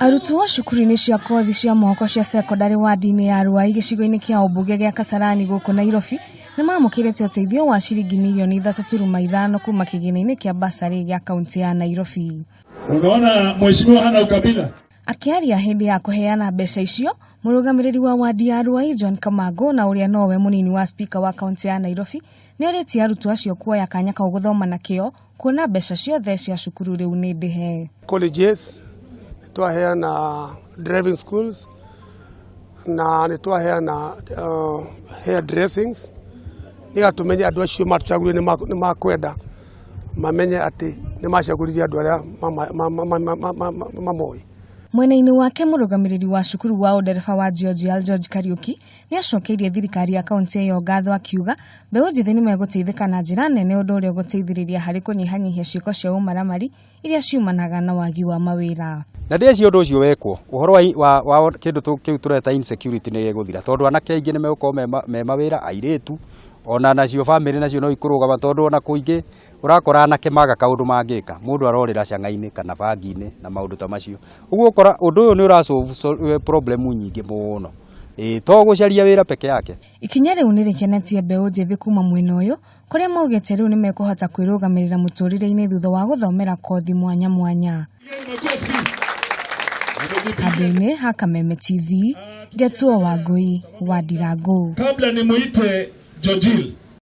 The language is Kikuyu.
Arutwo cukuru-inĩ cia kothi cia moko cia cekondarĩ wadi-inĩ ya Ruai gĩcigo-inĩ kĩa ũmbunge gĩa Kasarani gũkũ Nairobi nĩ mamũkĩrĩte ũteithio wa ciringi mirioni 3.5 kuma kĩgĩna-inĩ kĩa basarĩ gĩa kaunti ya Nairobi. Unaona mheshimiwa hana ukabila. Akĩaria hĩndĩ ya kũheana mbeca icio, mũrũgamĩrĩri wa wadi ya Ruai John Kamango na ũrĩa nowe mũnini wa spika wa kaunti ya Nairobi nĩ orĩtie arutwo acio kuoya kanya kau gũthoma na kĩo kuona mbeca ciothe cia cukuru rĩu nĩ ndĩhe. Colleges nĩ twaheana driving schools na nĩ twaheana hair dressings nĩgetha tũmenye andũ acio matũcagũrire nĩ makwenda mamenye atĩ nĩ macagũrire andũ arĩa mamoĩ. Mwena-inĩ wake mũrũgamĩrĩri wa cukuru wa ũndereba wa Georgia George Kariuki nĩ acokeirie thirikari ya kaunti ĩyo ngatho akiuga mbeũ njĩthĩ nĩ megũteithĩka na njĩra nene ũndũ ũrĩa ũgũteithĩrĩria harĩ kũnyihanyihia ciĩko cia ũmaramari iria ciumanaga na wagi wa mawĩra. Na ndĩreciria ũndũ ũcio wekwo ũhoro wa, wa, wa kĩndũ kĩu tũreta insecurity nĩ gĩgũthira tondũ anake aingĩ nĩ megũkorwo me mawĩra, airĩtu ona nacio bamĩrĩ nacio no ikũrũgama tondũ ona kũingĩ ũrakora anake maga kaũndũ mangĩka mũndũ arorĩra cang'a-inĩ kana bangi-inĩ na maũndũ ta macio. Ũguo ũkora ũndũ ũyũ nĩ ũra solve problem nyingĩ mũno. Ĩĩ to gũcaria wĩra peke yake. Ikinya rĩu nĩ rĩkenetie mbeũ njĩthĩ kuma mwena ũyũ kũrĩa maugĩte rĩu nĩ mekũhota kwĩrũgamĩrĩra mũtũrĩre-inĩ thutha wa gũthomera kothi mwanya mwanya. Handũ-inĩ ha Kameme TV, Ngetuo Wangũi wa Ndirangũ. Kabla nimuite Jojil.